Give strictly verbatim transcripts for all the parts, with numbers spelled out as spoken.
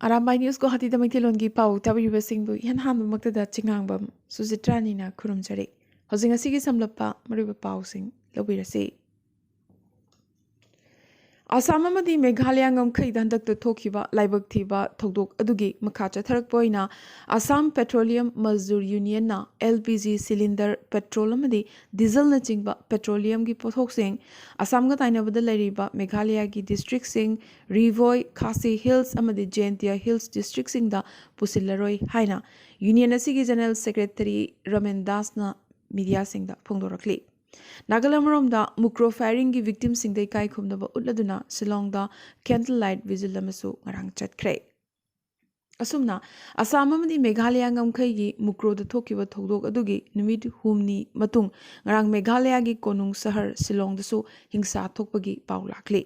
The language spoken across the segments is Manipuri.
ꯑꯔꯥꯝꯕꯥꯏ ꯅ꯭ꯌꯨꯁ ꯒꯨꯋꯥꯍꯥꯇꯤꯗ ꯃꯩꯇꯩꯂꯣꯟꯒꯤ ꯄꯥꯎ ꯇꯥꯕꯤꯔꯤꯕꯁꯤꯡꯕꯨ ꯏꯍꯥꯟ ꯍꯥꯟꯕꯃꯛꯇꯗ ꯆꯤꯉꯥꯡꯕꯝ ꯁꯨꯖꯤꯇ꯭ꯔꯥꯅꯤꯅ ꯈꯨꯔꯨꯝꯖꯔꯤ꯫ ꯍꯧꯖꯤꯛ ꯉꯁꯤꯒꯤ ꯁꯝꯂꯞꯄ ꯃꯔꯨꯑꯣꯏꯕ ꯄꯥꯎꯁꯤꯡ ꯂꯧꯕꯤꯔꯁꯤ꯫ ꯑꯁꯥꯝ ꯑꯃꯗꯤ ꯃꯦꯘꯥꯂꯌꯥ ꯉꯝꯈꯩꯗ ꯍꯟꯗꯛꯇ ꯊꯣꯛꯈꯤꯕ ꯂꯥꯏꯕꯛ ꯊꯤꯕ ꯊꯧꯗꯣꯛ ꯑꯗꯨꯒꯤ ꯃꯈꯥ ꯆꯠꯊꯔꯛꯄ ꯑꯣꯏꯅ ꯑꯁꯥꯝ ꯄꯦꯇ꯭ꯔꯣꯂꯤꯌꯝ ꯃꯖꯗꯨꯔ ꯌꯨꯅꯤꯌꯟꯅ L P G cylinder, petrol ꯑꯃꯗꯤ ꯗꯤꯖꯜꯅꯆꯤꯡꯕ ꯄꯦꯇ꯭ꯔꯣꯂꯤꯌꯝꯒꯤ ꯄꯣꯠꯊꯣꯛꯁꯤꯡ ꯑꯁꯥꯝꯒ ꯇꯥꯏꯅꯕꯗ ꯂꯩꯔꯤꯕ ꯃꯦꯘꯥꯂꯌꯥꯒꯤ ꯗꯤꯁꯇ꯭ꯔꯤꯛꯁꯤꯡ ꯔꯤꯚꯣꯏ, ꯈꯥꯁꯤ ꯍꯤꯜꯁ ꯑꯃꯗꯤ ꯖꯦꯟꯇꯤꯌꯥ ꯍꯤꯜꯁ ꯗꯤꯁꯇ꯭ꯔꯤꯛꯁꯤꯡꯗ ꯄꯨꯁꯤꯜꯂꯔꯣꯏ ꯍꯥꯏꯅ ꯌꯨꯅꯤꯌꯟ ꯑꯁꯤꯒꯤ ꯖꯦꯅꯔꯦꯜ ꯁꯦꯀ꯭ꯔꯦꯇꯔꯤ ꯔꯃꯦꯟ ꯗꯥꯁꯅ ꯃꯤꯗꯤꯌꯥꯁꯤꯡꯗ ꯐꯣꯡꯗꯣꯔꯛꯂꯤ꯫ ꯅꯥꯒꯥꯂꯦꯟ ꯑꯃꯔꯣꯝꯗ ꯃꯨꯀ꯭ꯔꯣ ꯐꯥꯌꯔꯤꯡꯒꯤ ꯚꯤꯛꯇꯤꯝꯁꯤꯡꯗ ꯏꯀꯥꯏ ꯈꯨꯝꯅꯕ ꯎꯠꯂꯗꯨꯅ ꯁꯤꯂꯣꯡꯗ ꯀꯦꯟꯗꯜ ꯂꯥꯏꯠ ꯚꯤꯖꯤꯜ ꯑꯃꯁꯨ ꯉꯔꯥꯡ ꯆꯠꯈ꯭ꯔꯦ꯫ ꯑꯁꯨꯝꯅ ꯑꯁꯥꯝ ꯑꯃꯗꯤ ꯃꯦꯘꯥꯂꯌꯥ ꯉꯝꯈꯩꯒꯤ ꯃꯨꯀ꯭ꯔꯣꯗ ꯊꯣꯛꯈꯤꯕ ꯊꯧꯗꯣꯛ ꯑꯗꯨꯒꯤ ꯅꯨꯃꯤꯠ ꯍꯨꯝꯅꯤ ꯃꯇꯨꯡ ꯉꯔꯥꯡ ꯃꯦꯘꯥꯂꯌꯥꯒꯤ ꯀꯣꯅꯨꯡ ꯁꯍꯔ ꯁꯤꯂꯣꯡꯗꯁꯨ ꯍꯤꯡꯁꯥ ꯊꯣꯛꯄꯒꯤ ꯄꯥꯎ ꯂꯥꯛꯂꯤ꯫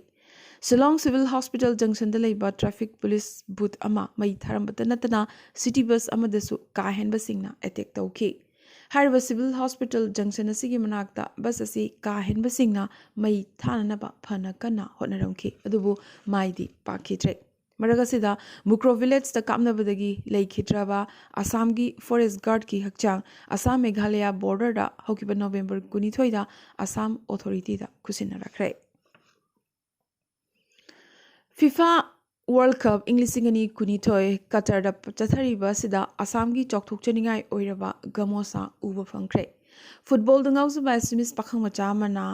ꯁꯤꯂꯣꯡ ꯁꯤꯚꯤꯜ ꯍꯣꯁꯄꯤꯇꯥꯜ ꯖꯪꯁꯟꯗ ꯂꯩꯕ ꯇ꯭ꯔꯥꯐꯤꯛ ꯄꯨꯂꯤꯁ ꯕꯨꯠ ꯑꯃ ꯃꯩ ꯊꯥꯔꯝꯕꯇ ꯅꯠꯇꯅ ꯁꯤꯇꯤ ꯕꯁ ꯑꯃꯗꯁꯨ ꯀꯥ ꯍꯦꯟꯕꯁꯤꯡꯅ ꯑꯦꯇꯦꯛ ꯇꯧꯈꯤ꯫ ꯍꯥꯏꯔꯤꯕ ꯁꯤꯚꯤꯜ ꯍꯣꯁꯄꯤꯇꯥꯜ ꯖꯪꯁꯟ ꯑꯁꯤꯒꯤ ꯃꯅꯥꯛꯇ ꯕꯁ ꯑꯁꯤ ꯀꯥ ꯍꯦꯟꯕꯁꯤꯡꯅ ꯃꯩ ꯊꯥꯅꯅꯕ ꯐꯅ ꯀꯟꯅ ꯍꯣꯠꯅꯔꯝꯈꯤ, ꯑꯗꯨꯕꯨ ꯃꯥꯏꯗꯤ ꯄꯥꯛꯈꯤꯗ꯭ꯔꯦ꯫ ꯃꯔꯛ ꯑꯁꯤꯗ ꯃꯨꯀ꯭ꯔꯣ ꯚꯤꯂꯦꯖꯇ ꯀꯥꯞꯅꯕꯗꯒꯤ ꯂꯩꯈꯤꯗ꯭ꯔꯕ ꯑꯁꯥꯝꯒꯤ ꯐꯣꯔꯦꯁ ꯒꯥꯔꯗꯀꯤ ꯍꯛꯆꯥꯡ ꯑꯁꯥꯝ ꯃꯦꯘꯥꯂꯌꯥ ꯕꯣꯔꯗꯔꯗ ꯍꯧꯈꯤꯕ ꯅꯣꯕꯦꯝꯕꯔ ꯀꯨꯟꯅꯤꯊꯣꯏꯗ ꯑꯁꯥꯝ ꯑꯣꯊꯣꯔꯤꯇꯤꯗ ꯈꯨꯠꯁꯤꯟꯅꯔꯛꯈ꯭ꯔꯦ꯫ ꯐꯤꯐꯥ ꯋꯥꯔꯜ ꯀꯞ ꯏꯪ ꯂꯤꯁꯤꯡ ꯑꯅꯤ ꯀꯨꯟꯅꯤꯊꯣꯏ ꯀꯇꯔꯗ ꯆꯠꯊꯔꯤꯕ ꯑꯁꯤꯗ ꯑꯁꯥꯝꯒꯤ ꯆꯥꯎꯊꯣꯛꯆꯅꯤꯡꯉꯥꯏ ꯑꯣꯏꯔꯕ ꯒꯃꯣꯁꯥ ꯎꯕ ꯐꯪꯈ꯭ꯔꯦ꯫ ꯐꯨꯠꯕꯣꯜꯗ ꯉꯥꯎꯖꯕ ꯑꯦꯁꯤꯃꯤꯁ ꯄꯥꯈꯪ ꯃꯆꯥ ꯑꯃꯅ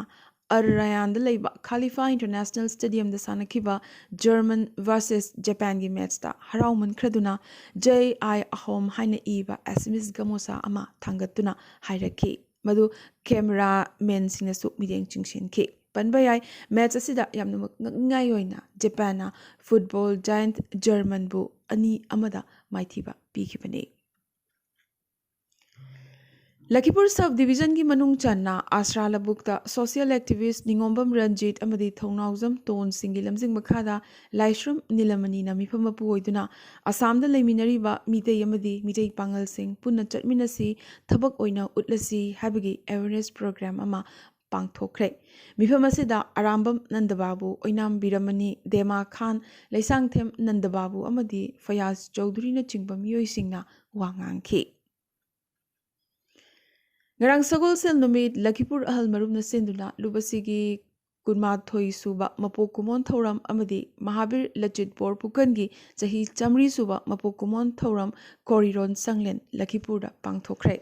ꯑꯜ ꯔꯌꯥꯟꯗ ꯂꯩꯕ ꯈꯥꯂꯤꯐꯥ ꯏꯟꯇꯔꯅꯦꯁꯅꯦꯜ ꯁ꯭ꯇꯦꯗꯤꯌꯝꯗ ꯁꯥꯟꯅꯈꯤꯕ ꯖꯔꯃꯟ ꯚꯔꯁꯦꯁ ꯖꯄꯥꯟꯒꯤ ꯃꯦꯠꯆꯇ ꯍꯔꯥꯎꯃꯟꯈ꯭ꯔꯗꯨꯅ "ꯖꯩ ꯑꯥꯏ ꯑꯍꯣꯝ" ꯍꯥꯏꯅ ꯏꯕ ꯑꯦꯁꯤꯃꯤꯁ ꯒꯃꯣꯁꯥ ꯑꯃ ꯊꯥꯡꯒꯠꯇꯨꯅ ꯍꯥꯏꯔꯛꯈꯤ꯫ ꯃꯗꯨ ꯀꯦꯃꯦꯔꯥꯃꯦꯟꯁꯤꯡꯅꯁꯨ ꯃꯤꯠꯌꯦꯡ ꯆꯤꯡꯁꯤꯟꯈꯤ꯫ ꯄꯟꯕ ꯌꯥꯏ, ꯃꯦꯠꯆ ꯑꯁꯤꯗ ꯌꯥꯝꯅꯃꯛ ꯉꯛꯅꯤꯡꯉꯥꯏ ꯑꯣꯏꯅ ꯖꯄꯥꯟꯅ ꯐꯨꯠꯕꯣꯜ ꯖꯥꯏꯟꯠ ꯖꯔꯃꯟꯕꯨ ꯑꯅꯤ ꯑꯃꯗ ꯃꯥꯏꯊꯤꯕ ꯄꯤꯈꯤꯕꯅꯤ꯫ ꯂꯈꯤꯄꯨꯔ ꯁꯕ ꯗꯤꯕꯤꯖꯟꯒꯤ ꯃꯅꯨꯡ ꯆꯟꯅ ꯑꯁ꯭ꯔꯥ ꯂꯧꯕꯨꯛꯇ ꯁꯣꯁꯤꯌꯦꯜ ꯑꯦꯛꯇꯤꯚꯤꯁ꯭ꯠ ꯅꯤꯉꯣꯝꯕꯝ ꯔꯟꯖꯤꯠ ꯑꯃꯗꯤ ꯊꯧꯅꯥꯎꯖꯝ ꯇꯣꯟꯁꯤꯡꯒꯤ ꯂꯝꯖꯤꯡ ꯃꯈꯥꯗ ꯂꯥꯏꯁ꯭ꯔꯝ ꯅꯤꯂꯃꯅꯤꯅ ꯃꯤꯐꯝ ꯃꯄꯨ ꯑꯣꯏꯗꯨꯅ ꯑꯁꯥꯝꯗ ꯂꯩꯃꯤꯟꯅꯔꯤꯕ ꯃꯤꯇꯩ ꯑꯃꯗꯤ ꯃꯤꯇꯩ ꯄꯥꯉꯜꯁꯤꯡ ꯄꯨꯟꯅ ꯆꯠꯃꯤꯟꯅꯁꯤ, ꯊꯕꯛ ꯑꯣꯏꯅ ꯎꯠꯂꯁꯤ ꯍꯥꯏꯕꯒꯤ ꯑꯦꯋꯦꯔꯅꯦꯁ ꯄ꯭ꯔꯣꯒ꯭ꯔꯥꯝ ꯑꯃ ꯄꯥꯡꯊꯣꯛꯈ꯭ꯔꯦ꯫ ꯃꯤꯐꯝ ꯑꯁꯤꯗ ꯑꯔꯥꯝꯕꯝ ꯅꯟꯗꯕꯥꯕꯨ, ꯑꯣꯏꯅꯥꯝ ꯕꯤꯔꯃꯅꯤ, ꯗꯦꯃꯥ ꯈꯥꯟ, ꯂꯩꯁꯥꯡꯊꯦꯝ ꯅꯟꯗꯕꯥꯕꯨ ꯑꯃꯗꯤ ꯐꯌꯥꯖ ꯆꯧꯙꯨꯔꯤꯅꯆꯤꯡꯕ ꯃꯤꯑꯣꯏꯁꯤꯡꯅ ꯋꯥ ꯉꯥꯡꯈꯤ꯫ ꯉꯔꯥꯡ ꯁꯒꯣꯜꯁꯦꯜ ꯅꯨꯃꯤꯠ ꯂꯈꯤꯄꯨꯔ ꯑꯍꯜ ꯃꯔꯨꯞꯅ ꯁꯤꯟꯗꯨꯅ ꯂꯨꯞ ꯑꯁꯤꯒꯤ ꯀꯨꯟꯃꯥꯊꯣꯏ ꯁꯨꯕ ꯃꯄꯣꯛ ꯀꯨꯝꯑꯣꯟ ꯊꯧꯔꯝ ꯑꯃꯗꯤ ꯃꯍꯥꯕꯤꯔ ꯂꯆꯤꯠ ꯕꯣꯔ ꯄꯨꯀꯟꯒꯤ ꯆꯍꯤ ꯆꯥꯃꯔꯤ ꯁꯨꯕ ꯃꯄꯣꯛ ꯀꯨꯝꯑꯣꯟ ꯊꯧꯔꯝ ꯀꯣꯔꯤꯔꯣꯟ ꯆꯥꯡꯂꯦꯟ ꯂꯈꯤꯄꯨꯔꯗ ꯄꯥꯡꯊꯣꯛꯈ꯭ꯔꯦ꯫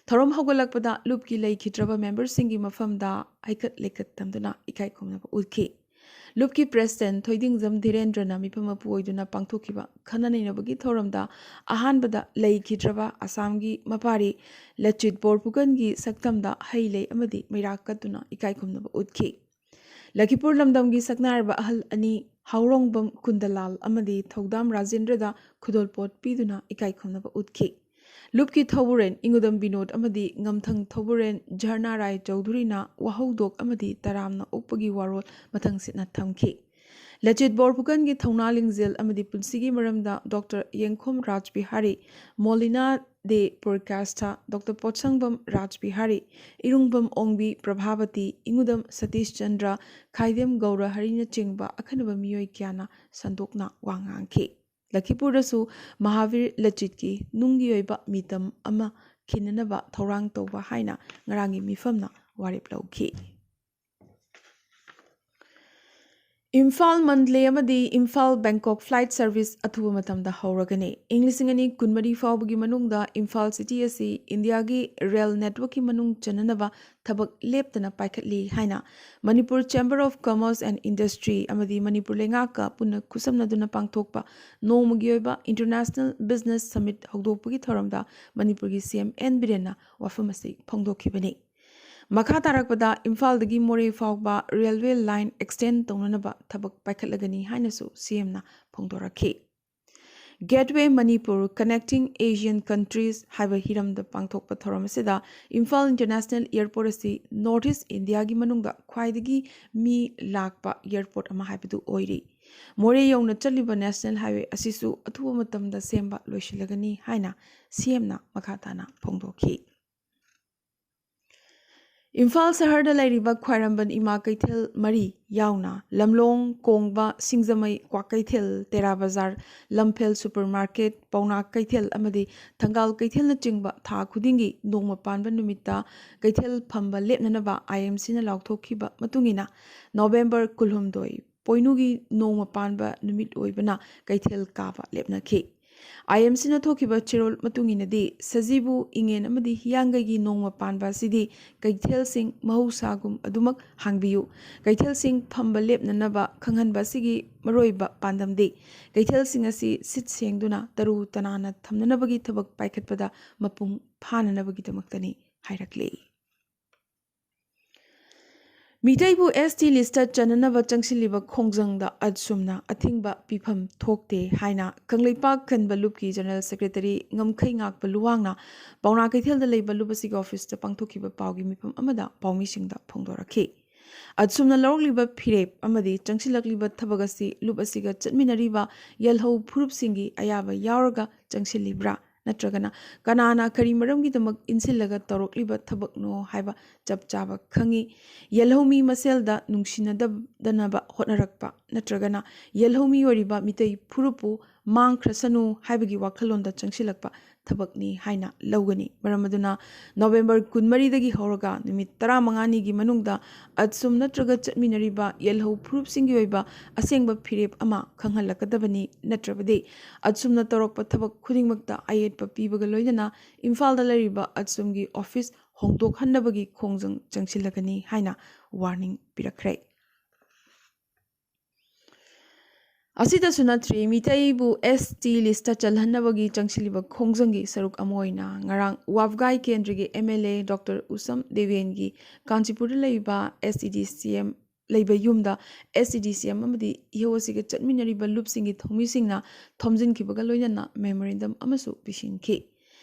ꯊꯧꯔꯝ ꯍꯧꯒꯠꯂꯛꯄꯗ ꯂꯨꯞꯀꯤ ꯂꯩꯈꯤꯗ꯭ꯔꯕ ꯃꯦꯝꯕꯔꯁꯤꯡꯒꯤ ꯃꯐꯝꯗ ꯍꯩꯀꯠ ꯂꯩꯀꯠ ꯇꯝꯗꯨꯅ ꯏꯀꯥꯏ ꯈꯨꯝꯅꯕ ꯎꯠꯈꯤ꯫ ꯂꯨꯞꯀꯤ ꯄ꯭ꯔꯦꯁꯤꯗꯦꯟ ꯊꯣꯏꯗꯤꯡꯖꯝ ꯙꯤꯔꯦꯟꯗ꯭ꯔꯅ ꯃꯤꯐꯝ ꯃꯄꯨ ꯑꯣꯏꯗꯨꯅ ꯄꯥꯡꯊꯣꯛꯈꯤꯕ ꯈꯟꯅ ꯅꯩꯅꯕꯒꯤ ꯊꯧꯔꯝꯗ ꯑꯍꯥꯟꯕꯗ ꯂꯩꯈꯤꯗ꯭ꯔꯕ ꯑꯁꯥꯝꯒꯤ ꯃꯄꯥꯔꯤ ꯂꯆꯤꯠ ꯕꯣꯔ ꯄꯨꯀꯟꯒꯤ ꯁꯛꯇꯝꯗ ꯍꯩ ꯂꯩ ꯑꯃꯗꯤ ꯃꯩꯔꯥ ꯀꯠꯇꯨꯅ ꯏꯀꯥꯏ ꯈꯨꯝꯅꯕ ꯎꯠꯈꯤ꯫ ꯂꯈꯤꯄꯨꯔ ꯂꯝꯗꯝꯒꯤ ꯁꯛꯅꯥꯏꯔꯕ ꯑꯍꯜ ꯑꯅꯤ ꯍꯥꯎꯔꯣꯡꯕꯝ ꯀꯨꯟꯗꯂꯥꯜ ꯑꯃꯗꯤ ꯊꯧꯗꯥꯝ ꯔꯥꯖꯦꯟꯗ꯭ꯔꯗ ꯈꯨꯗꯣꯜꯄꯣꯠ ꯄꯤꯗꯨꯅ ꯏꯀꯥꯏ ꯈꯨꯝꯅꯕ ꯎꯠꯈꯤ꯫ ꯂꯨꯞꯀꯤ ꯊꯧꯕꯨꯔꯦꯟ ꯏꯉꯨꯗꯝ ꯕꯤꯅꯣꯗ ꯑꯃꯗꯤ ꯉꯝꯊꯪ ꯊꯧꯕꯨꯔꯦꯟ ꯖꯔꯅꯥ ꯔꯥꯏ ꯆꯧꯙꯨꯔꯤꯅ ꯋꯥꯍꯧꯗꯣꯛ ꯑꯃꯗꯤ ꯇꯔꯥꯝꯅ ꯑꯣꯛꯄꯒꯤ ꯋꯥꯔꯣꯜ ꯃꯊꯪꯁꯤꯠꯅ ꯊꯝꯈꯤ꯫ ꯂꯆꯤꯠ ꯕꯣꯔ ꯄꯨꯀꯟꯒꯤ ꯊꯧꯅꯥ ꯂꯤꯡꯖꯦꯜ ꯑꯃꯗꯤ ꯄꯨꯟꯁꯤꯒꯤ ꯃꯔꯝꯗ ꯗꯣꯛꯇꯔ ꯌꯦꯡꯈꯣꯝ ꯔꯥꯖ ꯕꯤꯍꯥꯔꯤ, ꯃꯣꯂꯤꯅꯥ ꯗꯦ ꯄꯨꯔꯀꯥꯁꯊ, ꯗꯣꯛꯇꯔ ꯄꯣꯠꯁꯪꯕꯝ ꯔꯥꯖ ꯕꯤꯍꯥꯔꯤ, ꯏꯔꯨꯡꯕꯝ ꯑꯣꯡꯕꯤ ꯄ꯭ꯔꯚꯥꯕꯇꯤ, ꯏꯉꯨꯗꯝ ꯁꯇꯤꯁ ꯆꯟꯗ꯭ꯔ, ꯈꯥꯏꯗꯦꯝ ꯒꯧꯔ ꯍꯔꯤꯅꯆꯤꯡꯕ ꯑꯈꯟꯅꯕ ꯃꯤꯑꯣꯏ ꯀꯌꯥꯅ ꯁꯟꯗꯣꯛꯅ ꯋꯥ ꯉꯥꯡꯈꯤ꯫ ꯂꯈꯤꯄꯨꯔꯗꯁꯨ ꯃꯍꯥꯕꯤꯔ ꯂꯆꯤꯠꯀꯤ ꯅꯨꯡꯒꯤ ꯑꯣꯏꯕ ꯃꯤꯇꯝ ꯑꯃ ꯈꯤꯟꯅꯅꯕ ꯊꯧꯔꯥꯡ ꯇꯧꯕ ꯍꯥꯏꯅ ꯉꯔꯥꯡꯒꯤ ꯃꯤꯐꯝꯅ ꯋꯥꯔꯦꯞ ꯂꯧꯈꯤ꯫ ꯏꯝꯐꯥꯜ ꯃꯟꯗꯂꯦ ꯑꯃꯗꯤ ꯏꯝꯐꯥꯜ ꯕꯦꯡꯀꯣꯛ flight service ꯑꯊꯨꯕ ꯃꯇꯝꯗ ꯍꯧꯔꯒꯅꯤ꯫ ꯏꯪ ꯂꯤꯁꯤꯡ ꯑꯅꯤ ꯀꯨꯟꯃꯔꯤ ꯐꯥꯎꯕꯒꯤ ꯃꯅꯨꯡꯗ ꯏꯝꯐꯥꯜ city ꯑꯁꯤ ꯏꯟꯗꯤꯌꯥꯒꯤ ꯔꯦꯜ networkꯀꯤ ꯃꯅꯨꯡ ꯆꯟꯅꯅꯕ ꯊꯕꯛ ꯂꯦꯞꯇꯅ ꯄꯥꯏꯈꯠꯂꯤ ꯍꯥꯏꯅ Manipur Chamber of Commerce and Industry ꯑꯃꯗꯤ ꯃꯅꯤꯄꯨꯔ ꯂꯩꯉꯥꯛꯀ ꯄꯨꯟꯅ ꯈꯨꯠꯁꯝꯅꯗꯨꯅ ꯄꯥꯡꯊꯣꯛꯄ ꯅꯣꯡꯃꯒꯤ ꯑꯣꯏꯕ International Business Summit ꯍꯧꯗꯣꯛꯄꯒꯤ ꯊꯧꯔꯝꯗ ꯃꯅꯤꯄꯨꯔꯒꯤ CM N ꯕꯤꯔꯦꯟꯅ ꯋꯥꯐꯝ ꯑꯁꯤ ꯐꯣꯡꯗꯣꯛꯈꯤꯕꯅꯤ꯫ ꯃꯈꯥ ꯇꯥꯔꯛꯄꯗ ꯏꯝꯐꯥꯜꯗꯒꯤ ꯃꯣꯔꯦ ꯐꯥꯎꯕ railway line extend ꯇꯧꯅꯅꯕ ꯊꯕꯛ ꯄꯥꯏꯈꯠꯂꯒꯅꯤ ꯍꯥꯏꯅꯁꯨ CMꯅ ꯐꯣꯡꯗꯣꯔꯛꯈꯤ꯫ Gateway Manipur, Connecting Asian Countries ꯍꯥꯏꯕ ꯍꯤꯔꯝꯗ ꯄꯥꯡꯊꯣꯛꯄ ꯊꯧꯔꯝ ꯑꯁꯤꯗ ꯏꯝꯐꯥꯜ International Airport ꯑꯁꯤ North East Indiaꯒꯤ ꯃꯅꯨꯡꯗ ꯈ꯭ꯋꯥꯏꯗꯒꯤ ꯃꯤ ꯂꯥꯛꯄ airport ꯑꯃ ꯍꯥꯏꯕꯗꯨ ꯑꯣꯏꯔꯤ꯫ ꯃꯣꯔꯦ ꯌꯧꯅ ꯆꯠꯂꯤꯕ National Highway ꯑꯁꯤꯁꯨ ꯑꯊꯨꯕ ꯃꯇꯝꯗ ꯁꯦꯝꯕ ꯂꯣꯏꯁꯤꯜꯂꯒꯅꯤ ꯍꯥꯏꯅ CMꯅ ꯃꯈꯥ ꯇꯥꯅ ꯐꯣꯡꯗꯣꯛꯈꯤ꯫ ꯏꯝꯐꯥꯜ ꯁꯍꯔꯗ ꯂꯩꯔꯤꯕ ꯈ꯭ꯋꯥꯏꯔꯝꯕꯟ ꯏꯃꯥ ꯀꯩꯊꯦꯜ ꯃꯔꯤ ꯌꯥꯎꯅ ꯂꯝꯂꯣꯡ, ꯀꯣꯡꯕ, ꯁꯤꯡꯖꯃꯩ, ꯀ꯭ꯋꯥꯀꯩꯊꯦꯜ, ꯇꯦꯔꯥ ꯕꯖꯥꯔ, ꯂꯝꯐꯦꯜ ꯁꯨꯄꯔ ꯃꯥꯔꯀꯦꯠ, ꯄꯥꯎꯅꯥ ꯀꯩꯊꯦꯜ ꯑꯃꯗꯤ ꯊꯪꯒꯥꯜ ꯀꯩꯊꯦꯜꯅꯆꯤꯡꯕ ꯊꯥ ꯈꯨꯗꯤꯡꯒꯤ ꯅꯣꯡꯃ ꯄꯥꯟꯕ ꯅꯨꯃꯤꯠꯇ ꯀꯩꯊꯦꯜ ꯐꯝꯕ ꯂꯦꯞꯅꯅꯕ ꯑꯥꯏ ꯑꯦꯝ ꯁꯤꯅ ꯂꯥꯎꯊꯣꯛꯈꯤꯕ ꯃꯇꯨꯡ ꯏꯟꯅ ꯅꯣꯕꯦꯝꯕꯔ ꯀꯨꯟꯍꯨꯝꯗꯣꯏ ꯄꯣꯏꯅꯨꯒꯤ ꯅꯣꯡꯃ ꯄꯥꯟꯕ ꯅꯨꯃꯤꯠ ꯑꯣꯏꯕꯅ ꯀꯩꯊꯦꯜ ꯀꯥꯕ ꯂꯦꯞꯅꯈꯤ꯫ ꯑꯥꯏ ꯑꯦꯝ ꯁꯤꯅ ꯊꯣꯛꯈꯤꯕ ꯆꯦꯔꯣꯜ ꯃꯇꯨꯡ ꯏꯟꯅꯗꯤ ꯁꯖꯤꯕꯨ, ꯏꯉꯦꯟ ꯑꯃꯗꯤ ꯍꯤꯌꯥꯡꯒꯩꯒꯤ ꯅꯣꯡꯃ ꯄꯥꯟꯕ ꯑꯁꯤꯗꯤ ꯀꯩꯊꯦꯜꯁꯤꯡ ꯃꯍꯧꯁꯥꯒꯨꯝ ꯑꯗꯨꯃꯛ ꯍꯥꯡꯕꯤꯌꯨ꯫ ꯀꯩꯊꯦꯜꯁꯤꯡ ꯐꯝꯕ ꯂꯦꯞꯅꯅꯕ ꯈꯪꯍꯟꯕ ꯑꯁꯤꯒꯤ ꯃꯔꯨꯑꯣꯏꯕ ꯄꯥꯟꯗꯝꯗꯤ ꯀꯩꯊꯦꯜꯁꯤꯡ ꯑꯁꯤ ꯁꯤꯠ ꯁꯦꯡꯗꯨꯅ ꯇꯔꯨ ꯇꯅꯥꯟꯅ ꯊꯝꯅꯅꯕꯒꯤ ꯊꯕꯛ ꯄꯥꯏꯈꯠꯄꯗ ꯃꯄꯨꯡ ꯐꯥꯅꯅꯕꯒꯤꯗꯃꯛꯇꯅꯤ ꯍꯥꯏꯔꯛꯂꯤ꯫ ꯃꯤꯇꯩꯕꯨ ꯑꯦꯁ ꯇꯤ ꯂꯤꯁꯇ ꯆꯟꯅꯅꯕ ꯆꯪꯁꯤꯜꯂꯤꯕ ꯈꯣꯡꯖꯪꯗ ꯑꯠꯁꯨꯝꯅ ꯑꯊꯤꯡꯕ ꯄꯤꯐꯝ ꯊꯣꯛꯇꯦ ꯍꯥꯏꯅ ꯀꯪꯂꯩꯄꯥꯛ ꯀꯟꯕ ꯂꯨꯞꯀꯤ ꯖꯦꯅꯔꯦꯜ ꯁꯦꯀ꯭ꯔꯦꯇꯔꯤ ꯉꯝꯈꯩ ꯉꯥꯛꯄ ꯂꯨꯋꯥꯡꯅ ꯄꯥꯎꯅꯥ ꯀꯩꯊꯦꯜꯗ ꯂꯩꯕ ꯂꯨꯞ ꯑꯁꯤꯒꯤ ꯑꯣꯐꯤꯁꯇ ꯄꯥꯡꯊꯣꯛꯈꯤꯕ ꯄꯥꯎꯒꯤ ꯃꯤꯐꯝ ꯑꯃꯗ ꯄꯥꯎꯃꯤꯁꯤꯡꯗ ꯐꯣꯡꯗꯣꯔꯛꯈꯤ꯫ ꯑꯠꯁꯨꯝꯅ ꯂꯧꯔꯛꯂꯤꯕ ꯐꯤꯔꯦꯞ ꯑꯃꯗꯤ ꯆꯪꯁꯤꯜꯂꯛꯂꯤꯕ ꯊꯕꯛ ꯑꯁꯤ ꯂꯨꯞ ꯑꯁꯤꯒ ꯆꯠꯃꯤꯟꯅꯔꯤꯕ ꯌꯦꯜꯍꯧ ꯐꯨꯔꯨꯞꯁꯤꯡꯒꯤ ꯑꯌꯥꯕ ꯌꯥꯎꯔꯒ ꯆꯪꯁꯤꯜꯂꯤꯕ꯭ꯔꯥ? ꯅꯠꯇ꯭ꯔꯒꯅ ꯀꯅꯥꯅ ꯀꯔꯤ ꯃꯔꯝꯒꯤꯗꯃꯛ ꯏꯟꯁꯤꯜꯂꯒ ꯇꯧꯔꯛꯂꯤꯕ ꯊꯕꯛꯅꯣ ꯍꯥꯏꯕ ꯆꯞ ꯆꯥꯕ ꯈꯪꯉꯤ꯫ ꯌꯦꯜꯍꯧꯃꯤ ꯃꯁꯦꯜꯗ ꯅꯨꯡꯁꯤꯅꯗꯅꯕ ꯍꯣꯠꯅꯔꯛꯄ ꯅꯠꯇ꯭ꯔꯒꯅ ꯌꯦꯜꯍꯧꯃꯤ ꯑꯣꯏꯔꯤꯕ ꯃꯤꯇꯩ ꯐꯨꯔꯨꯞꯄꯨ ꯃꯥꯡꯈ꯭ꯔꯁꯅꯨ ꯍꯥꯏꯕꯒꯤ ꯋꯥꯈꯜꯂꯣꯟꯗ ꯆꯪꯁꯤꯜꯂꯛꯄ ꯊꯕꯛꯅꯤ ꯍꯥꯏꯅ ꯂꯧꯒꯅꯤ꯫ ꯃꯔꯝ ꯑꯗꯨꯅ ꯅꯣꯕꯦꯝꯕꯔ ꯀꯨꯟꯃꯔꯤꯗꯒꯤ ꯍꯧꯔꯒ ꯅꯨꯃꯤꯠ ꯇꯔꯥꯃꯉꯥꯅꯤꯒꯤ ꯃꯅꯨꯡꯗ ꯑꯠꯁꯨꯝ ꯅꯠꯇ꯭ꯔꯒ ꯆꯠꯃꯤꯟꯅꯔꯤꯕ ꯌꯦꯜꯍꯧ ꯐꯨꯔꯨꯞꯁꯤꯡꯒꯤ ꯑꯣꯏꯕ ꯑꯁꯦꯡꯕ ꯐꯤꯔꯦꯞ ꯑꯃ ꯈꯪꯍꯜꯂꯛꯀꯗꯕꯅꯤ, ꯅꯠꯇ꯭ꯔꯕꯗꯤ ꯑꯠꯁꯨꯝꯅ ꯇꯧꯔꯛꯄ ꯊꯕꯛ ꯈꯨꯗꯤꯡꯃꯛꯇ ꯑꯌꯦꯠꯄ ꯄꯤꯕꯒ ꯂꯣꯏꯅꯅ ꯏꯝꯐꯥꯜꯗ ꯂꯩꯔꯤꯕ ꯑꯠꯁꯨꯝꯒꯤ ꯑꯣꯐꯤꯁ ꯍꯣꯡꯗꯣꯛꯍꯟꯅꯕꯒꯤ ꯈꯣꯡꯖꯪ ꯆꯪꯁꯤꯜꯂꯒꯅꯤ ꯍꯥꯏꯅ ꯋꯥꯔꯅꯤꯡ ꯄꯤꯔꯛꯈ꯭ꯔꯦ꯫ ꯑꯁꯤꯗꯁꯨ ꯅꯠꯇ꯭ꯔꯤ, ꯃꯤꯇꯩꯕꯨ ꯑꯦꯁ ꯇꯤ ꯂꯤꯁꯇ ꯆꯜꯍꯟꯅꯕꯒꯤ ꯆꯪꯁꯤꯜꯂꯤꯕ ꯈꯣꯡꯖꯪꯒꯤ ꯁꯔꯨꯛ ꯑꯃ ꯑꯣꯏꯅ ꯉꯔꯥꯡ ꯋꯥꯕꯒꯥꯏ ꯀꯦꯟꯗ꯭ꯔꯒꯤ ꯑꯦꯝ ꯑꯦꯜ ꯑꯦ ꯗꯣꯛꯇꯔ ꯎꯁꯝ ꯗꯦꯕꯦꯟꯒꯤ ꯀꯥꯟꯆꯤꯄꯨꯔꯗ ꯂꯩꯕ ꯑꯦꯁ ꯇꯤ ꯗꯤ ꯁꯤ ꯑꯦꯝ ꯂꯩꯕ ꯌꯨꯝꯗ ꯑꯦꯁ ꯇꯤ ꯗꯤ ꯁꯤ ꯑꯦꯝ ꯑꯃꯗꯤ ꯏꯍꯧ ꯑꯁꯤꯒ ꯆꯠꯃꯤꯟꯅꯔꯤꯕ ꯂꯨꯞꯁꯤꯡꯒꯤ ꯊꯧꯃꯤꯁꯤꯡꯅ ꯊꯣꯝꯖꯤꯟꯈꯤꯕꯒ ꯂꯣꯏꯅꯅ ꯃꯦꯃꯣꯔꯦꯟꯗꯝ ꯑꯃꯁꯨ ꯄꯤꯁꯤꯟꯈꯤ꯫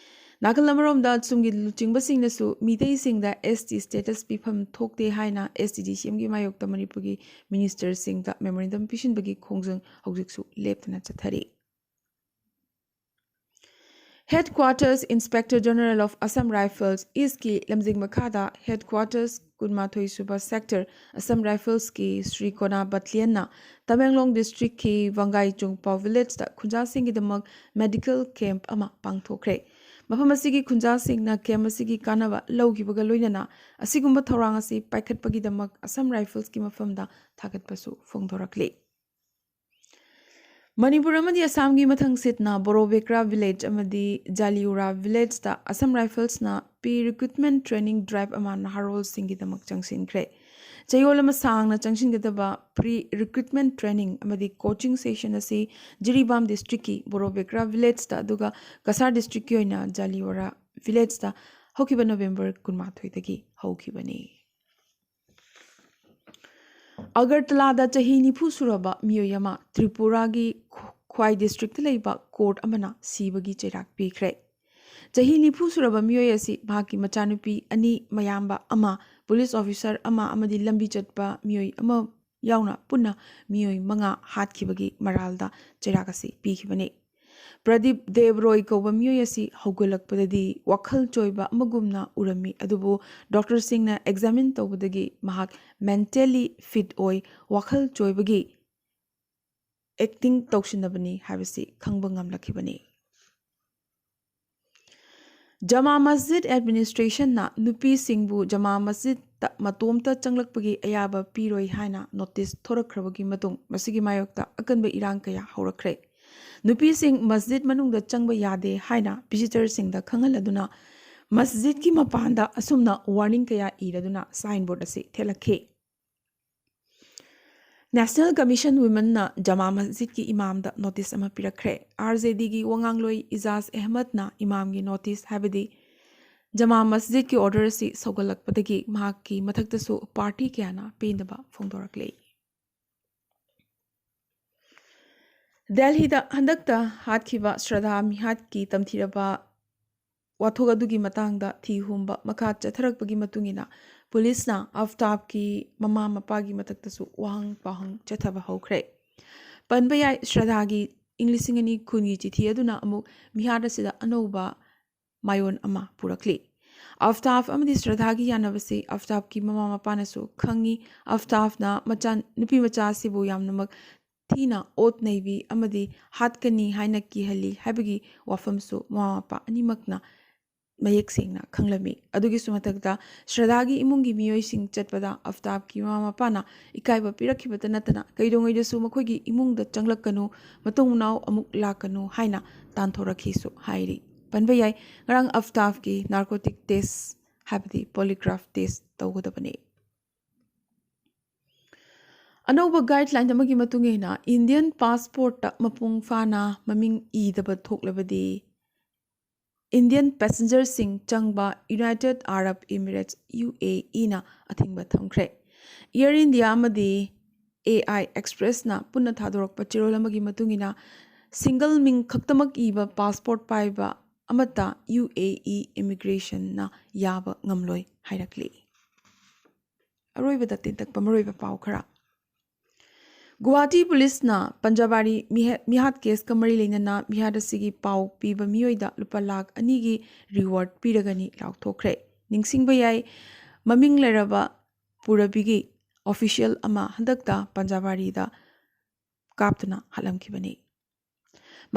ꯅꯥꯀꯜ ꯑꯃꯔꯣꯝꯗ ꯑꯠꯁꯨꯝꯒꯤ ꯂꯨꯆꯤꯡꯕꯁꯤꯡꯅꯁꯨ ꯃꯤꯇꯩꯁꯤꯡꯗ ꯑꯦꯁ ꯇꯤ ꯁ꯭ꯇꯦꯇꯁ ꯄꯤꯐꯝ ꯊꯣꯛꯇꯦ ꯍꯥꯏꯅ ꯑꯦꯁ ꯇꯤ ꯗꯤ ꯁꯤ ꯑꯦꯝꯒꯤ ꯃꯥꯌꯣꯛꯇ ꯃꯅꯤꯄꯨꯔꯒꯤ ꯃꯤꯅꯤꯁꯇꯔꯁꯤꯡꯗ ꯃꯦꯃꯣꯔꯦꯟꯗꯝ ꯄꯤꯁꯤꯟꯕꯒꯤ ꯈꯣꯡꯖꯪ ꯍꯧꯖꯤꯛꯁꯨ ꯂꯦꯞꯇꯅ ꯆꯠꯊꯔꯤ꯫ Headquarters Inspector General of Assam Rifles East ꯀꯤ ꯂꯝꯖꯤꯡ ꯃꯈꯥꯗ Headquarters ꯀꯨꯟꯃꯥꯊꯣꯏ ꯁꯨꯕ Sector Assam Rifles ꯀꯤ ꯁ꯭ꯔꯤ ꯀꯣꯅꯥ Battalion ꯅ ꯇꯃꯦꯡꯂꯣꯡ District ꯀꯤ ꯋꯥꯡꯒꯥꯏ ꯆꯨꯡꯄꯥꯎ Village ꯇ ꯈꯨꯟꯖꯥꯁꯤꯡꯒꯤꯗꯃꯛ medical camp ꯑꯃ ꯄꯥꯡꯊꯣꯛꯈ꯭ꯔꯦ꯫ ꯃꯐꯝ ꯑꯁꯤꯒꯤ ꯈꯨꯟꯖꯥꯁꯤꯡꯅ camp ꯑꯁꯤꯒꯤ ꯀꯥꯟꯅꯕ ꯂꯧꯈꯤꯕꯒ ꯂꯣꯏꯅꯅ ꯑꯁꯤꯒꯨꯝꯕ ꯊꯧꯔꯥꯡ ꯑꯁꯤ ꯄꯥꯏꯈꯠꯄꯒꯤꯗꯃꯛ Assam Rifles ꯀꯤ ꯃꯐꯝꯗ ꯊꯥꯒꯠꯄꯁꯨ ꯐꯣꯡꯗꯣꯔꯛꯂꯤ꯫ ꯃꯅꯤꯄꯨꯔ ꯑꯃꯗꯤ ꯑꯁꯥꯝꯒꯤ ꯃꯊꯪꯁꯤꯠꯅ ꯕꯣꯔꯣꯕꯦꯀ꯭ꯔꯥ Village ꯑꯃꯗꯤ ꯖꯥꯂꯤꯎꯔꯥ Village ꯇ Assam Rifles ꯅ pre recruitment training drive ꯑꯃ ꯅꯍꯥꯔꯣꯜꯁꯤꯡꯒꯤꯗꯃꯛ ꯆꯪꯁꯤꯟꯈ꯭ꯔꯦ꯫ ꯆꯌꯣꯜ ꯑꯃ ꯁꯥꯡꯅ ꯆꯪꯁꯤꯟꯒꯗꯕ pre recruitment training ꯑꯃꯗꯤ coaching session ꯑꯁꯤ ꯖꯤꯔꯤꯕꯥꯝ District ꯀꯤ ꯕꯣꯔꯣꯕꯦꯀ꯭ꯔꯥ Village ꯇ ꯑꯗꯨꯒ ꯀꯁꯥꯔ District ꯀꯤ ꯑꯣꯏꯅ ꯖꯥꯂꯤꯎꯔꯥ Village ꯇ ꯍꯧꯈꯤꯕ November ꯀꯨꯟꯃꯥꯊꯣꯏꯗꯒꯤ ꯍꯧꯈꯤꯕꯅꯤ꯫ ꯑꯒꯔꯇꯂꯥꯗ ꯆꯍꯤ ꯅꯤꯐꯨ ꯁꯨꯔꯕ ꯃꯤꯑꯣꯏ ꯑꯃ ꯇ꯭ꯔꯤꯄꯨꯔꯥꯒꯤ ꯈ꯭ꯋꯥꯏ District ꯇ ꯂꯩꯕ court ꯑꯃꯅ ꯁꯤꯕꯒꯤ ꯆꯩꯔꯥꯛ ꯄꯤꯈ꯭ꯔꯦ꯫ ꯆꯍꯤ ꯅꯤꯐꯨ ꯁꯨꯔꯕ ꯃꯤꯑꯣꯏ ꯑꯁꯤ ꯃꯍꯥꯛꯀꯤ ꯃꯆꯥꯅꯨꯄꯤ ꯑꯅꯤ, ꯃꯌꯥꯝꯕ ꯑꯃ, police officer ꯑꯃ ꯑꯃꯗꯤ ꯂꯝꯕꯤ ꯆꯠꯄ ꯃꯤꯑꯣꯏ ꯑꯃ ꯌꯥꯎꯅ ꯄꯨꯟꯅ ꯃꯤꯑꯣꯏ ꯃꯉꯥ ꯍꯥꯠꯈꯤꯕꯒꯤ ꯃꯔꯥꯜꯗ ꯆꯩꯔꯥꯛ ꯑꯁꯤ ꯄꯤꯈꯤꯕꯅꯤ꯫ ꯄ꯭ꯔꯗꯤꯞ ꯗꯦꯕ ꯔꯣꯏ ꯀꯧꯕ ꯃꯤꯑꯣꯏ ꯑꯁꯤ ꯍꯧꯒꯠꯂꯛꯄꯗꯗꯤ ꯋꯥꯈꯜ ꯆꯣꯏꯕ ꯑꯃꯒꯨꯝꯅ ꯎꯔꯝꯃꯤ, ꯑꯗꯨꯕꯨ doctorꯁꯤꯡꯅ examine ꯇꯧꯕꯗꯒꯤ ꯃꯍꯥꯛ mentally fit ꯑꯣꯏ, ꯋꯥꯈꯜ ꯆꯣꯏꯕꯒꯤ acting ꯇꯧꯁꯤꯟꯅꯕꯅꯤ ꯍꯥꯏꯕꯁꯤ ꯈꯪꯕ ꯉꯝꯂꯛꯈꯤꯕꯅꯤ꯫ ꯖꯃꯥ ꯃꯁꯖꯤꯗ administrationꯅ ꯅꯨꯄꯤꯁꯤꯡꯕꯨ ꯖꯃꯥ ꯃꯁꯖꯤꯗꯇ ꯃꯇꯣꯝꯇ ꯆꯪꯂꯛꯄꯒꯤ ꯑꯌꯥꯕ ꯄꯤꯔꯣꯏ ꯍꯥꯏꯅ notice ꯊꯣꯔꯛꯈ꯭ꯔꯕꯒꯤ ꯃꯇꯨꯡ, ꯃꯁꯤꯒꯤ ꯃꯥꯌꯣꯛꯇ ꯑꯀꯟꯕ ꯏꯔꯥꯡ ꯀꯌꯥ ꯍꯧꯔꯛꯈ꯭ꯔꯦ꯫ ꯅꯨꯄꯤꯁꯤꯡ ꯃꯁꯖꯤꯗ ꯃꯅꯨꯡꯗ ꯆꯪꯕ ꯌꯥꯗꯦ ꯍꯥꯏꯅ visitorꯁꯤꯡꯗ ꯈꯪꯍꯜꯂꯗꯨꯅ, ꯃꯁꯖꯤꯗꯀꯤ ꯃꯄꯥꯟꯗ ꯑꯁꯨꯝꯅ warning ꯀꯌꯥ ꯏꯔꯗꯨꯅ signboard ꯑꯁꯤ ꯊꯦꯠꯂꯛꯈꯤ꯫ National Commission Womenꯅ ꯖꯃꯥ ꯃꯁꯖꯤꯗꯀꯤ ꯏꯃꯥꯝꯗ notice ꯑꯃ ꯄꯤꯔꯛꯈ꯭ꯔꯦ꯫ RJDꯒꯤ ꯋꯥꯉꯥꯡꯂꯣꯏ ꯏꯖꯥꯖ ꯑꯍꯃꯗꯅ ꯏꯃꯥꯝꯒꯤ notice, ꯍꯥꯏꯕꯗꯤ ꯖꯃꯥ ꯃꯁꯖꯤꯗꯀꯤ order ꯑꯁꯤ ꯁꯧꯒꯠꯂꯛꯄꯗꯒꯤ ꯃꯍꯥꯛꯀꯤ ꯃꯊꯛꯇꯁꯨ party ꯀꯌꯥꯅ ꯄꯦꯟꯗꯕ ꯐꯣꯡꯗꯣꯔꯛꯂꯤ꯫ ꯗꯦꯜꯍꯤꯗ ꯍꯟꯗꯛꯇ ꯍꯥꯠꯈꯤꯕ ꯁ꯭ꯔꯗꯥ ꯃꯤꯍꯥꯠꯀꯤ ꯇꯝꯊꯤꯔꯕ ꯋꯥꯊꯣꯛ ꯑꯗꯨꯒꯤ ꯃꯇꯥꯡꯗ ꯊꯤ ꯍꯨꯝꯕ ꯃꯈꯥ ꯆꯠꯊꯔꯛꯄꯒꯤ ꯃꯇꯨꯡ ꯏꯟꯅ, ꯄꯨꯂꯤꯁꯅ ꯑꯐꯇꯥꯕꯀꯤ ꯃꯃꯥ ꯃꯄꯥꯒꯤ ꯃꯊꯛꯇꯁꯨ ꯋꯥꯍꯪ ꯄꯥꯎꯍꯪ ꯆꯠꯊꯕ ꯍꯧꯈ꯭ꯔꯦ꯫ ꯄꯟꯕ ꯌꯥꯏ, ꯁ꯭ꯔꯗꯥꯒꯤ ꯏꯪ ꯂꯤꯁꯤꯡ ꯑꯅꯤ ꯀꯨꯟꯒꯤ ꯆꯤꯊꯤ ꯑꯗꯨꯅ ꯑꯃꯨꯛ ꯃꯤꯍꯥꯠ ꯑꯁꯤꯗ ꯑꯅꯧꯕ ꯃꯥꯏꯑꯣꯟ ꯑꯃ ꯄꯨꯔꯛꯂꯤ꯫ ꯑꯐꯇꯥꯕ ꯑꯃꯗꯤ ꯁ꯭ꯔꯗꯥꯒꯤ ꯌꯥꯅꯕꯁꯤ ꯑꯐꯇꯥꯕꯀꯤ ꯃꯃꯥ ꯃꯄꯥꯅꯁꯨ ꯈꯪꯉꯤ꯫ ꯑꯐꯇꯥꯕꯅ ꯃꯆꯥ, ꯅꯨꯄꯤ ꯃꯆꯥ ꯑꯁꯤꯕꯨ ꯌꯥꯝꯅꯃꯛ ꯊꯤꯅ ꯑꯣꯠ ꯅꯩꯕꯤ ꯑꯃꯗꯤ ꯍꯥꯠꯀꯅꯤ ꯍꯥꯏꯅ ꯀꯤꯍꯜꯂꯤ ꯍꯥꯏꯕꯒꯤ ꯋꯥꯐꯝꯁꯨ ꯃꯃꯥ ꯃꯄꯥ ꯑꯅꯤꯃꯛꯅ ꯃꯌꯦꯛ ꯁꯦꯡꯅ ꯈꯪꯂꯝꯃꯤ꯫ ꯑꯗꯨꯒꯤꯁꯨ ꯃꯊꯛꯇ ꯁ꯭ꯔꯗꯥꯒꯤ ꯏꯃꯨꯡꯒꯤ ꯃꯤꯑꯣꯏꯁꯤꯡ ꯆꯠꯄꯗ ꯑꯐꯇꯥꯕꯀꯤ ꯃꯃꯥ ꯃꯄꯥꯅ ꯏꯀꯥꯏꯕ ꯄꯤꯔꯛꯈꯤꯕꯇ ꯅꯠꯇꯅ ꯀꯩꯗꯧꯉꯩꯗꯁꯨ ꯃꯈꯣꯏꯒꯤ ꯏꯃꯨꯡꯗ ꯆꯪꯂꯛꯀꯅꯨ, ꯃꯇꯨꯡ ꯃꯅꯥꯎ ꯑꯃꯨꯛ ꯂꯥꯛꯀꯅꯨ ꯍꯥꯏꯅ ꯇꯥꯟꯊꯣꯔꯛꯈꯤꯁꯨ ꯍꯥꯏꯔꯤ꯫ ꯄꯟꯕ ꯌꯥꯏ, ꯉꯔꯥꯡ ꯑꯐꯇꯥꯕꯀꯤ ꯅꯥꯔꯀꯣꯇꯤꯛ ꯇꯦꯁ ꯍꯥꯏꯕꯗꯤ ꯄꯣꯂꯤꯒ꯭ꯔꯥꯐ ꯇꯦꯁ ꯇꯧꯒꯗꯕꯅꯤ꯫ ꯑꯅꯧꯕ ꯒꯥꯏꯗꯂꯥꯏꯟ ꯑꯃꯒꯤ ꯃꯇꯨꯡ ꯏꯟꯅ ꯏꯟꯗꯤꯌꯟ ꯄꯥꯁꯄꯣꯔꯠꯇ ꯃꯄꯨꯡ ꯐꯥꯅ ꯃꯃꯤꯡ ꯏꯗꯕ ꯊꯣꯛꯂꯕꯗꯤ ꯏꯟꯗꯤꯌꯟ ꯄꯦꯁꯦꯟꯖꯔꯁꯤꯡ ꯆꯪꯕ ꯌꯨꯅꯥꯏꯇꯦꯠ ꯑꯥꯔꯕ ꯏꯃꯤꯔꯦꯠꯁ, ꯌꯨ ꯑꯦ ꯏꯅ ꯑꯊꯤꯡꯕ ꯊꯝꯈ꯭ꯔꯦ꯫ ꯑꯦꯌꯔ ꯏꯟꯗꯤꯌꯥ ꯑꯃꯗꯤ ꯑꯦ ꯑꯥꯏ ꯑꯦꯛꯁꯄ꯭ꯔꯦꯁꯅ ꯄꯨꯟꯅ ꯊꯥꯗꯣꯔꯛꯄ ꯆꯦꯔꯣꯜ ꯑꯃꯒꯤ ꯃꯇꯨꯡ ꯏꯟꯅ ꯁꯤꯡꯒꯜ ꯃꯤꯡ ꯈꯛꯇꯃꯛ ꯏꯕ ꯄꯥꯁꯄꯣꯔꯠ ꯄꯥꯏꯕ ꯑꯃꯠꯇ ꯌꯨ ꯑꯦ ꯏ ꯏꯃꯤꯒ꯭ꯔꯦꯁꯟꯅ ꯌꯥꯕ ꯉꯝꯂꯣꯏ ꯍꯥꯏꯔꯛꯂꯤ꯫ ꯑꯔꯣꯏꯕꯗ ꯇꯦꯟꯇꯛꯄ ꯃꯔꯨꯑꯣꯏꯕ ꯄꯥꯎ ꯈꯔ꯫ ꯒꯨꯋꯥꯍꯥꯇꯤ ꯄꯨꯂꯤꯁꯅ ꯄꯟꯖꯥꯕꯥꯔꯤ ꯃꯤꯍ-, ꯃꯤꯍꯥꯠ ꯀꯦꯁꯀ ꯃꯔꯤ ꯂꯩꯅꯅ ꯃꯤꯍꯥꯠ ꯑꯁꯤꯒꯤ ꯄꯥꯎ ꯄꯤꯕ ꯃꯤꯑꯣꯏꯗ ꯂꯨꯄꯥ ꯂꯥꯈ ꯑꯅꯤꯒꯤ ꯔꯤꯋꯥꯔꯗ ꯄꯤꯔꯒꯅꯤ ꯂꯥꯎꯊꯣꯛꯈ꯭ꯔꯦ꯫ ꯅꯤꯡꯁꯤꯡꯕ ꯌꯥꯏ, ꯃꯃꯤꯡ ꯂꯩꯔꯕ ꯄꯨꯔꯕꯤꯒꯤ ꯑꯣꯐꯤꯁꯤꯌꯦꯜ ꯑꯃ ꯍꯟꯗꯛꯇ ꯄꯟꯖꯥꯕꯥꯔꯤꯗ ꯀꯥꯞꯇꯨꯅ ꯍꯥꯠꯂꯝꯈꯤꯕꯅꯤ꯫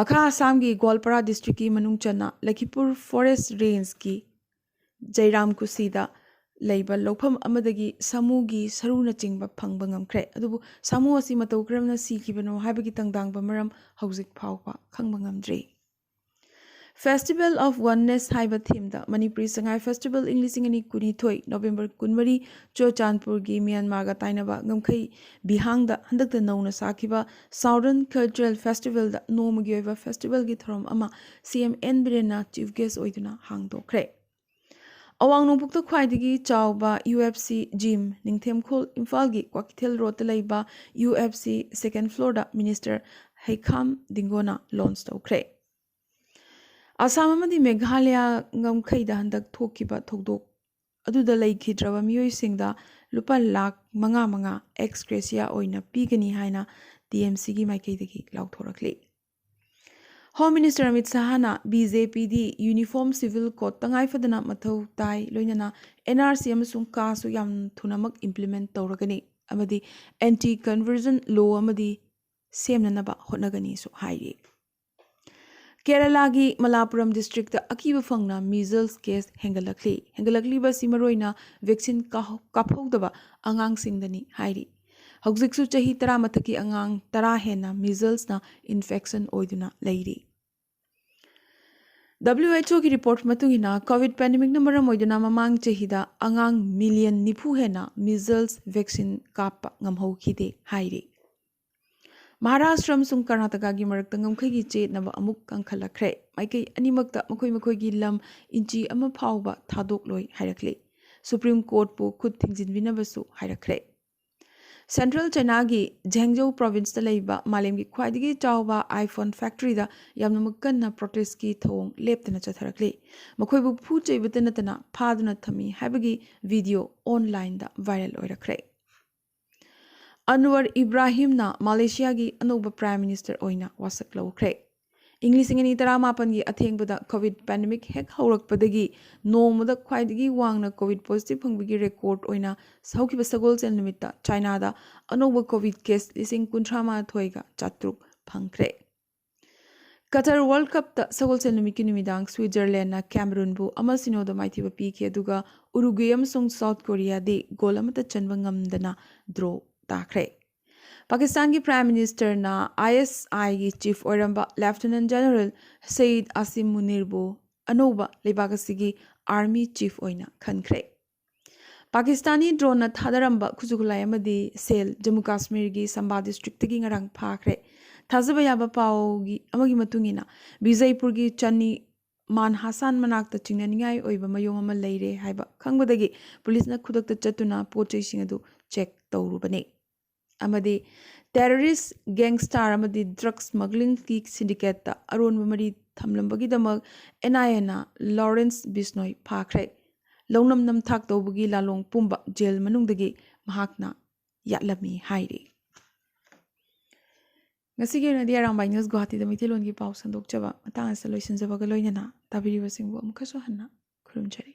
ꯃꯈꯥ ꯑꯁꯥꯝꯒꯤ ꯒꯣꯜꯄꯥꯔꯥ ꯗꯤꯁꯇ꯭ꯔꯤꯛꯀꯤ ꯃꯅꯨꯡ ꯆꯟꯅ ꯂꯈꯤꯄꯨꯔ ꯐꯣꯔꯦꯁ ꯔꯦꯟꯖꯀꯤ ꯖꯩꯔꯥꯝ ꯀꯨꯁꯤꯗ ꯂꯩꯕ ꯂꯧꯐꯝ ꯑꯃꯗꯒꯤ ꯁꯥꯃꯨꯒꯤ ꯁꯔꯨꯅꯆꯤꯡꯕ ꯐꯪꯕ ꯉꯝꯈ꯭ꯔꯦ꯫ ꯑꯗꯨꯕꯨ ꯁꯥꯃꯨ ꯑꯁꯤ ꯃꯇꯧ ꯀꯔꯝꯅ ꯁꯤꯈꯤꯕꯅꯣ ꯍꯥꯏꯕꯒꯤ ꯇꯪꯗꯥꯡꯕ ꯃꯔꯝ ꯍꯧꯖꯤꯛ ꯐꯥꯎꯕ ꯈꯪꯕ ꯉꯝꯗ꯭ꯔꯤ꯫ Festival of Oneness ꯍꯥꯏꯕ ꯊꯤꯝꯗ ꯃꯅꯤꯄꯨꯔꯤ ꯁꯉꯥꯏ ꯐꯦꯁꯇꯤꯚꯦꯜ ꯏꯪ ꯂꯤꯁꯤꯡ ꯑꯅꯤ ꯀꯨꯟꯅꯤꯊꯣꯏ, ꯅꯣꯕꯦꯝꯕꯔ ꯀꯨꯟꯃꯔꯤ, ꯆꯨꯔꯆꯥꯟꯄꯨꯔꯒꯤ ꯃ꯭ꯌꯥꯟꯃꯥꯔꯒ ꯇꯥꯏꯅꯕ ꯉꯝꯈꯩ ꯕꯤꯍꯥꯡꯗ ꯍꯟꯗꯛꯇ ꯅꯧꯅ ꯁꯥꯈꯤꯕ Southern Cultural Festivalꯗ ꯅꯣꯡꯃꯒꯤ ꯑꯣꯏꯕ ꯐꯦꯁꯇꯤꯚꯦꯜꯒꯤ ꯊꯧꯔꯝ ꯑꯃ ꯁꯤ ꯑꯦꯝ ꯑꯦꯟ ꯕꯤꯔꯦꯟꯅ ꯆꯤꯐ ꯒꯦꯁ ꯑꯣꯏꯗꯨꯅ ꯍꯥꯡꯗꯣꯛꯈ꯭ꯔꯦ꯫ ꯑꯋꯥꯡ ꯅꯣꯡꯄꯣꯛꯇ ꯈ꯭ꯋꯥꯏꯗꯒꯤ ꯆꯥꯎꯕ ꯌꯨ ꯑꯦꯐ ꯁꯤ ꯖꯤꯝ, ꯅꯤꯡꯊꯦꯝꯈꯣꯜ ꯏꯝꯐꯥꯜꯒꯤ ꯀ꯭ꯋꯥꯀꯩꯊꯦꯜ ꯔꯣꯗꯇ ꯂꯩꯕ ꯌꯨ ꯑꯦꯐ ꯁꯤ ꯁꯦꯀꯦꯟ ꯐ꯭ꯂꯣꯔꯗ ꯃꯤꯅꯤꯁꯇꯔ ꯍꯩꯈꯥꯝ ꯗꯤꯡꯒꯣꯅ ꯂꯣꯟꯆ ꯇꯧꯈ꯭ꯔꯦ꯫ ꯑꯁꯥꯝ ꯑꯃꯗꯤ ꯃꯦꯘꯥꯂꯌꯥ ꯉꯝꯈꯩꯗ ꯍꯟꯗꯛ ꯊꯣꯛꯈꯤꯕ ꯊꯧꯗꯣꯛ ꯑꯗꯨꯗ ꯂꯩꯈꯤꯗ꯭ꯔꯕ ꯃꯤꯑꯣꯏꯁꯤꯡꯗ ꯂꯨꯄꯥ ꯂꯥꯈ ꯃꯉꯥ ꯃꯉꯥ ꯑꯦꯛꯁ ꯒ꯭ꯔꯦꯁꯤꯌꯥ ꯑꯣꯏꯅ ꯄꯤꯒꯅꯤ ꯍꯥꯏꯅ ꯇꯤ ꯑꯦꯝ ꯁꯤꯒꯤ ꯃꯥꯏꯀꯩꯗꯒꯤ ꯂꯥꯎꯊꯣꯔꯛꯂꯤ꯫ ꯍꯣꯝ ꯃꯤꯅꯤꯁꯇꯔ ꯑꯃꯤꯠ ꯁꯍꯥꯅ ꯕꯤ ꯖꯦ ꯄꯤꯗꯤ ꯌꯨꯅꯤꯐꯣꯔꯝ ꯁꯤꯚꯤꯜ ꯀꯣꯗ ꯇꯉꯥꯏ ꯐꯗꯅ ꯃꯊꯧ ꯇꯥꯏ, ꯂꯣꯏꯅꯅ ꯑꯦꯟ ꯑꯥꯔ ꯁꯤ ꯑꯃꯁꯨꯡ ꯀꯥꯁꯨ ꯌꯥꯝ ꯊꯨꯅꯃꯛ ꯏꯝꯄ꯭ꯂꯤꯃꯦꯟꯠ ꯇꯧꯔꯒꯅꯤ ꯑꯃꯗꯤ ꯑꯦꯟꯇꯤ ꯀꯟꯚꯔꯖꯟ ꯂꯣ ꯑꯃꯗꯤ ꯁꯦꯝꯅꯅꯕ ꯍꯣꯠꯅꯒꯅꯤꯁꯨ ꯍꯥꯏꯔꯤ꯫ ꯀꯦꯔꯂꯥꯒꯤ ꯃꯂꯥꯄꯨꯔꯝ ꯗꯤꯁꯇ꯭ꯔꯤꯛꯇ ꯑꯀꯤꯕ ꯐꯪꯅ ꯃꯤꯖꯜꯁ ꯀꯦꯁ ꯍꯦꯟꯒꯠꯂꯛꯂꯤ꯫ ꯍꯦꯟꯒꯠꯂꯛꯂꯤꯕ ꯑꯁꯤ ꯃꯔꯨꯑꯣꯏꯅ ꯚꯦꯛꯁꯤꯟ ꯀꯥꯍꯧ-, ꯀꯥꯞꯍꯧꯗꯕ ꯑꯉꯥꯡꯁꯤꯡꯗꯅꯤ ꯍꯥꯏꯔꯤ꯫ ꯍꯧꯖꯤꯛꯁꯨ ꯆꯍꯤ ꯇꯔꯥ ꯃꯊꯛꯀꯤ ꯑꯉꯥꯡ ꯇꯔꯥ ꯍꯦꯟꯅ ꯃꯤꯖꯜꯁꯅ ꯏꯟꯐꯦꯛꯁꯟ ꯑꯣꯏꯗꯨꯅ ꯂꯩꯔꯤ꯫ ꯗꯕ꯭ꯂꯤꯌꯨ ꯑꯩꯆ ꯑꯣꯒꯤ ꯔꯤꯄꯣꯔꯠ ꯃꯇꯨꯡ ꯏꯟꯅ, ꯀꯣꯚꯤꯗ ꯄꯦꯟꯗꯦꯃꯤꯛꯅ ꯃꯔꯝ ꯑꯣꯏꯗꯨꯅ ꯃꯃꯥꯡ ꯆꯍꯤꯗ ꯑꯉꯥꯡ ꯃꯤꯂꯤꯌꯟ ꯅꯤꯐꯨ ꯍꯦꯟꯅ ꯃꯤꯖꯜꯁ ꯚꯦꯛꯁꯤꯟ ꯀꯥꯞꯄ ꯉꯝꯍꯧꯈꯤꯗꯦ ꯍꯥꯏꯔꯤ꯫ ꯃꯍꯥꯔꯥꯁꯇ꯭ꯔ ꯑꯃꯁꯨꯡ ꯀꯔꯅꯥꯇꯀꯥꯒꯤ ꯃꯔꯛꯇ ꯉꯝꯈꯩꯒꯤ ꯆꯌꯦꯠꯅꯕ ꯑꯃꯨꯛ ꯀꯟꯈꯠꯂꯛꯈ꯭ꯔꯦ꯫ ꯃꯥꯏꯀꯩ ꯑꯅꯤꯃꯛꯇ ꯃꯈꯣꯏ ꯃꯈꯣꯏꯒꯤ ꯂꯝ ꯏꯟꯆꯤ ꯑꯃ ꯐꯥꯎꯕ ꯊꯥꯗꯣꯛꯂꯣꯏ ꯍꯥꯏꯔꯛꯂꯤ꯫ ꯁꯨꯄ꯭ꯔꯤꯝ ꯀꯣꯔꯠꯄꯨ ꯈꯨꯠ ꯊꯤꯡꯖꯤꯟꯕꯤꯅꯕꯁꯨ ꯍꯥꯏꯔꯛꯈ꯭ꯔꯦ꯫ ꯁꯦꯟꯇ꯭ꯔꯦꯜ ꯆꯥꯏꯅꯥꯒꯤ ꯖꯦꯡꯖꯧ ꯄ꯭ꯔꯣꯚꯤꯟꯁꯇ ꯂꯩꯕ ꯃꯥꯂꯦꯝꯒꯤ ꯈ꯭ꯋꯥꯏꯗꯒꯤ ꯆꯥꯎꯕ iPhone ꯐꯦꯛꯇꯔꯤꯗ ꯌꯥꯝꯅꯃꯛ ꯀꯟꯅ ꯄ꯭ꯔꯣꯇꯦꯁꯀꯤ ꯊꯧꯑꯣꯡ ꯂꯦꯞꯇꯅ ꯆꯠꯊꯔꯛꯂꯤ꯫ ꯃꯈꯣꯏꯕꯨ ꯐꯨ ꯆꯩꯕꯇ ꯅꯠꯇꯅ ꯐꯥꯗꯨꯅ ꯊꯝꯃꯤ ꯍꯥꯏꯕꯒꯤ ꯚꯤꯗꯤꯑꯣ ꯑꯣꯟꯂꯥꯏꯟꯗ ꯚꯥꯏꯔꯦꯜ ꯑꯣꯏꯔꯛꯈ꯭ꯔꯦ꯫ ꯑꯟꯋꯔ ꯏꯕ꯭ꯔꯥꯍꯤꯝꯅ ꯃꯥꯂꯦꯁꯤꯌꯥꯒꯤ ꯑꯅꯧꯕ ꯄ꯭ꯔꯥꯏꯝ ꯃꯤꯅꯤꯁꯇꯔ ꯑꯣꯏꯅ ꯋꯥꯁꯛ ꯂꯧꯈ꯭ꯔꯦ꯫ ꯏꯪ ꯂꯤꯁꯤꯡ ꯑꯅꯤ ꯇꯔꯥꯃꯥꯄꯟꯒꯤ ꯑꯊꯦꯡꯕꯗ ꯀꯣꯚꯤꯗ ꯄꯦꯟꯗꯦꯃꯤꯛ ꯍꯦꯛ ꯍꯧꯔꯛꯄꯗꯒꯤ ꯅꯣꯡꯃꯗ ꯈ꯭ꯋꯥꯏꯗꯒꯤ ꯋꯥꯡꯅ ꯀꯣꯚꯤꯗ ꯄꯣꯖꯤꯇꯤꯚ ꯐꯪꯕꯒꯤ ꯔꯦꯀꯣꯔꯗ ꯑꯣꯏꯅ ꯍꯧꯈꯤꯕ ꯁꯒꯣꯜꯁꯦꯜ ꯅꯨꯃꯤꯠꯇ ꯆꯥꯏꯅꯥꯗ ꯑꯅꯧꯕ ꯀꯣꯚꯤꯗ ꯀꯦꯁ ꯂꯤꯁꯤꯡ ꯀꯨꯟꯊ꯭ꯔꯥ ꯃꯥꯊꯣꯏꯒ ꯆꯥꯇ꯭ꯔꯨꯛ ꯐꯪꯈ꯭ꯔꯦ꯫ ꯀꯇꯔ ꯋꯥꯔꯜꯗ ꯀꯞꯇ ꯁꯒꯣꯜꯁꯦꯜ ꯅꯨꯃꯤꯠꯀꯤ ꯅꯨꯃꯤꯗꯥꯡ ꯁ꯭ꯋꯤꯖꯔꯂꯦꯟꯅ ꯀꯦꯃꯔꯨꯟꯕꯨ ꯑꯃ ꯁꯤꯅꯣꯗ ꯃꯥꯏꯊꯤꯕ ꯄꯤꯈꯤ, ꯑꯗꯨꯒ ꯎꯔꯨꯒ꯭ꯋꯦ ꯑꯃꯁꯨꯡ ꯁꯥꯎꯠ ꯀꯣꯔꯤꯌꯥꯗꯤ ꯒꯣꯜ ꯑꯃꯠꯇ ꯆꯟꯕ ꯉꯝꯗꯅ ꯗ꯭ꯔꯣ ꯇꯥꯈ꯭ꯔꯦ꯫ ꯄꯥꯀꯤꯁꯇꯥꯟꯒꯤ ꯄ꯭ꯔꯥꯏꯝ ꯃꯤꯅꯤꯁꯇꯔꯅ ꯑꯥꯏ ꯑꯦꯁ ꯑꯥꯏꯒꯤ ꯆꯤꯐ ꯑꯣꯏꯔꯝꯕ ꯂꯦꯐꯇꯤꯅꯦꯟꯠ ꯖꯦꯅꯔꯦꯜ ꯁꯌꯤꯗ ꯑꯁꯤꯝ ꯃꯨꯅꯤꯔꯕꯨ ꯑꯅꯧꯕ ꯂꯩꯕꯥꯛ ꯑꯁꯤꯒꯤ ꯑꯥꯔꯃꯤ ꯆꯤꯐ ꯑꯣꯏꯅ ꯈꯟꯈ꯭ꯔꯦ꯫ ꯄꯥꯀꯤꯁꯇꯥꯅꯤ ꯗ꯭ꯔꯣꯟꯅ ꯊꯥꯗꯔꯝꯕ ꯈꯨꯠꯁꯨ ꯈꯨꯠꯂꯥꯏ ꯑꯃꯗꯤ ꯁꯦꯜ ꯖꯝꯃꯨ ꯀꯥꯁꯃꯤꯔꯒꯤ ꯁꯝꯕꯥ ꯗꯤꯁꯇ꯭ꯔꯤꯛꯇꯒꯤ ꯉꯔꯥꯡ ꯐꯥꯈ꯭ꯔꯦ꯫ ꯊꯥꯖꯕ ꯌꯥꯕ ꯄꯥꯎꯒꯤ ꯑꯃꯒꯤ ꯃꯇꯨꯡ ꯏꯟꯅ, ꯕꯤꯖꯩꯄꯨꯔꯒꯤ ꯆꯅꯤ ꯃꯥꯟ ꯍꯥꯁꯥꯟ ꯃꯅꯥꯛꯇ ꯆꯤꯡꯅꯅꯤꯡꯉꯥꯏ ꯑꯣꯏꯕ ꯃꯌꯣꯝ ꯑꯃ ꯂꯩꯔꯦ ꯍꯥꯏꯕ ꯈꯪꯕꯗꯒꯤ ꯄꯨꯂꯤꯁꯅ ꯈꯨꯗꯛꯇ ꯆꯠꯇꯨꯅ ꯄꯣꯠ ꯆꯩꯁꯤꯡ ꯑꯗꯨ ꯆꯦꯛ ꯇꯧꯔꯨꯕꯅꯤ꯫ ꯑꯃꯗꯤ ꯇꯦꯔꯣꯔꯤꯁ, ꯒꯦꯡꯁꯇꯥꯔ ꯑꯃꯗꯤ ꯗ꯭ꯔꯒ ꯁ꯭ꯃꯒ꯭ꯂꯤꯡꯒꯤ ꯁꯤꯟꯗꯤꯀꯦꯠꯇ ꯑꯔꯣꯟꯕ ꯃꯔꯤ ꯊꯝꯂꯝꯕꯒꯤꯗꯃꯛ ꯑꯦꯟ ꯑꯥꯏ ꯑꯦꯅ ꯂꯣꯔꯦꯟꯁ ꯕꯤꯁꯅꯣꯏ ꯐꯥꯈ꯭ꯔꯦ꯫ ꯂꯧꯅꯝ ꯅꯝꯊꯥꯛ ꯇꯧꯕꯒꯤ ꯂꯥꯂꯣꯡ ꯄꯨꯝꯕ ꯖꯦꯜ ꯃꯅꯨꯡꯗꯒꯤ ꯃꯍꯥꯛꯅ ꯌꯥꯠꯂꯝꯃꯤ ꯍꯥꯏꯔꯤ꯫ ꯉꯁꯤꯒꯤ ꯑꯣꯏꯅꯗꯤ ꯑꯔꯥꯝꯕꯥꯏ ꯅ꯭ꯌꯨꯁ ꯒꯨꯋꯥꯍꯥꯇꯤꯗ ꯃꯩꯇꯩꯂꯣꯟꯒꯤ ꯄꯥꯎ ꯁꯟꯗꯣꯛꯆꯕ ꯃꯇꯥꯡ ꯑꯁꯤꯗ ꯂꯣꯏꯁꯤꯟꯖꯕꯒ ꯂꯣꯏꯅꯅ ꯇꯥꯕꯤꯔꯤꯕꯁꯤꯡꯕꯨ ꯑꯃꯨꯛꯀꯁꯨ ꯍꯟꯅ ꯈꯨꯔꯨꯝꯖꯔꯤ꯫